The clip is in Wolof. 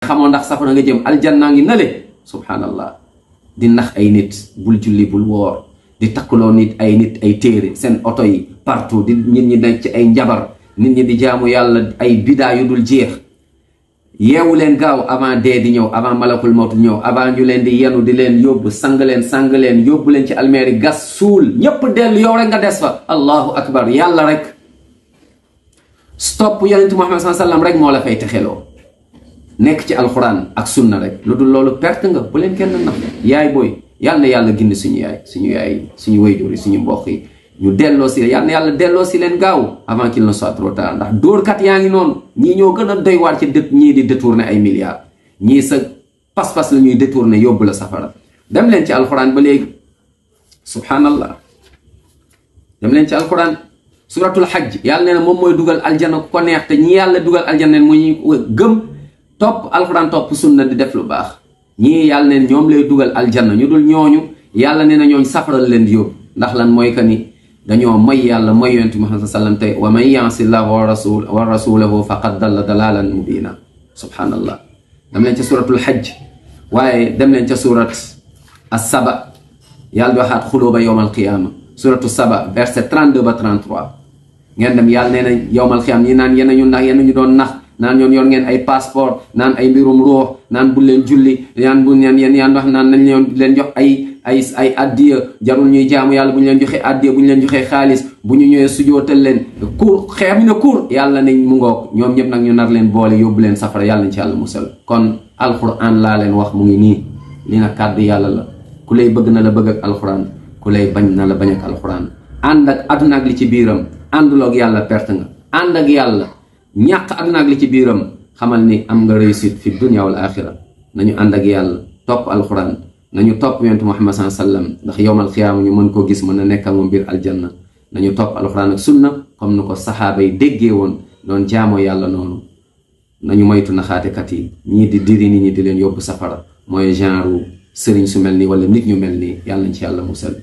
xamoo ndax safara nga jëm aljanna ngi nale subhanallah di nax ay nit bul julli bul woor di takkuloo nit ay téere seen oto yi partout di nit ñi nekk ci ay njabar nit ñi di jaamu yàlla ay bidaa yu dul jeex yeewu leen gaaw avant dee di ñëw avant malakul mawtu ñëw avant ñu leen di yenu di leen yóbbu sang leen yóbbu leen ci almeeri gas suul ñépp dellu yow rek nga des fa allahu akbar yàlla rek stop yonent Muhammad sallallahu alayhi wasallam rek moo la fay texeloo nekk ci alxuraan ak sunna rek lu dul loolu perte nga bu leen kenn nax yaay booy yàlla na yàlla gindi suñu yaay suñu wayjur yi suñu mbokk yi ñu delloo si yàlla na yàlla delloo si leen gaaw avant qu'il ne soit trop tard ndax dóorkat yaa ngi noonu ñii ñoo gën a doy waar ci ñii di détourner ay milliards ñii sa pas-pas la ñuy détourner yóbbu la safara dem leen ci alxuraan ba léegi subhanallah dem leen ci alxuraan suratul hajj yàlla nee na moom mooy dugal aljana ku ko neex te ñi yàlla dugal aljana mu ñuy gëm topp alxuraan topp sunna di def lu baax ñii yàlla neen ñoom lay dugal aljanna ñu dul ñooñu yàlla nee na ñooñ safara la leen di yóbbu ndax lan mooy que ni dañoo moy yàlla moy yonent Muhammad sallam te wa man ya'si llaha wa rasulahu faqad dalla dalalan mubina subhanallah dem leen ca suratul hajj waaye dem leen ca surat as-saba yàlla di waxaat xuluba yawmal qiyama suratu saba verset 32 ba 33 ngeen dem yàlla nee na yawmal qiyama ñi naan yéen ñu doon nax naan ñoon yor ngeen ay passeport naan ay mbirum ruux naan bu leen julli naan bu neen yéen wax naan nañ leen jox ay addiya jarul ñuy jaamu yàlla bu ñu leen joxee addiya bu ñu leen joxee xaalis bu ñu ñëwee sujootal leen kur xeex mi na kur yàlla nañ mu ngoog ñoom ñëpp nag ñu nar leen boole yóbbu leen safara yàlla nañ ci yàlla musal kon alquran laa leen wax mu ngi nii li na kàddu yàlla la ku lay bëgg na la bëgg ak alquran ku lay bañ na la bañ ak alquran ànd ak aduna ak li ci biiram ànduloog yàlla perte nga ànd ak yàlla ñàq aduna ak li ci biiram xamal ni am nga réussite fi dunya wal axira nañu ànd ak yàlla topp alquran nañu topp yonent Muhammad sallallahu alayhi wasallam ndax yowmal xiyaama ñu mën koo gis mën na nekk ak moom biir aljanna nañu topp alquran ak sunna comme ni ko saxaaba yi déggee woon doon jaamoo yàlla noonu nañu moytu naxaatekat yi ñii di diri nit ñi di leen yóbbu safara mooy genre sëriñ su mel nii wala nit ñu mel nii yàlla nañ ci yàlla musal